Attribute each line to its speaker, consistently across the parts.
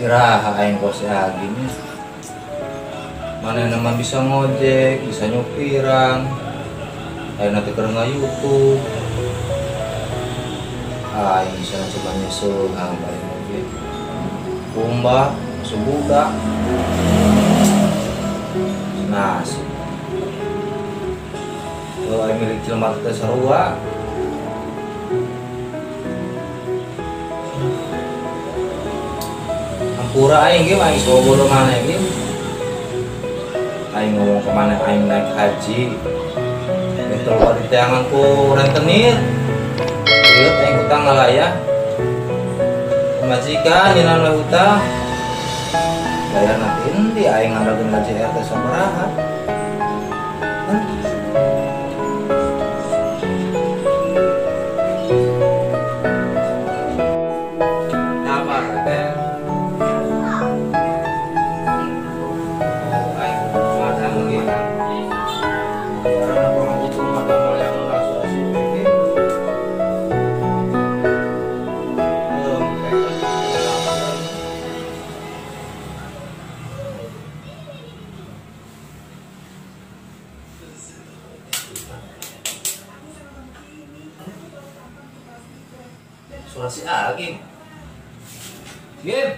Speaker 1: Iraha aing kos si Agim nya. Mana nama bisa ngojek, bisa nyupiran. Aing nanti keur nga-YouTube. Aing bisa coba nyusul hamba aing oge. Kumbah, sebudak. Nasib. Kalau aing milik jelema teh sarua. Hampura aing ge aing sobodo maneh ge. Aing ngomong ke mana aing naik haji. Itu luar di teangan ku rentenir. Lihat aing hutang ngalaya. Majikan nyinan we hutang. Bayar nanti endi aing ngadageun gaji RT sabaraha. Sabar teh. Aing madang ge. Karena pangabutuh madang yang langsung si PG. Suara si Agim. Gim.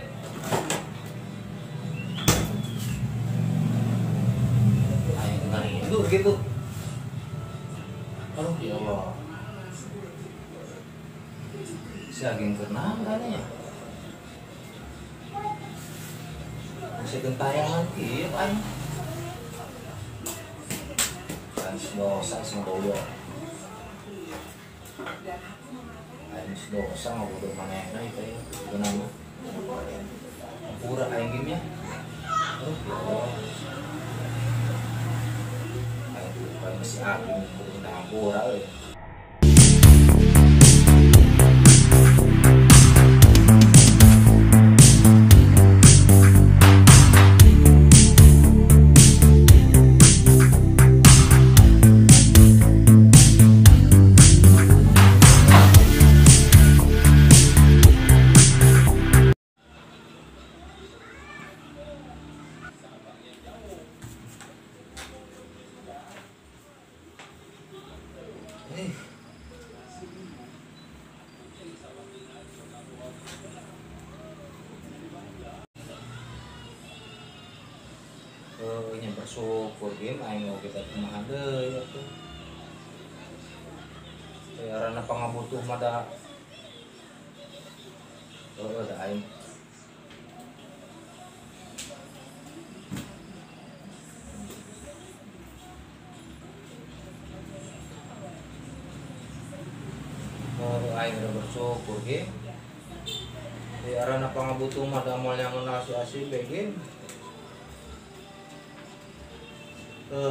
Speaker 1: Ayo ngeri gitu. Aduh ya Allah. Si Agim kenal kayaknya. Masih gentayangan kieu aing. Kan dosa sing bodoh. Aing dosa ngabodoh manehna ieu teh geuna mah. Hampura aing gim nya. Aduh ya Allah. Aing paling si Agim kudu minta hampura euy. Nya bersyukur game aing oge teh kumaha deui atuh. Karena pangabutuh mah da heueuh da aing. Heueuh aing udah bersyukur game. Karena pangabutuh mah da moal yang ngeunal si Asib ge.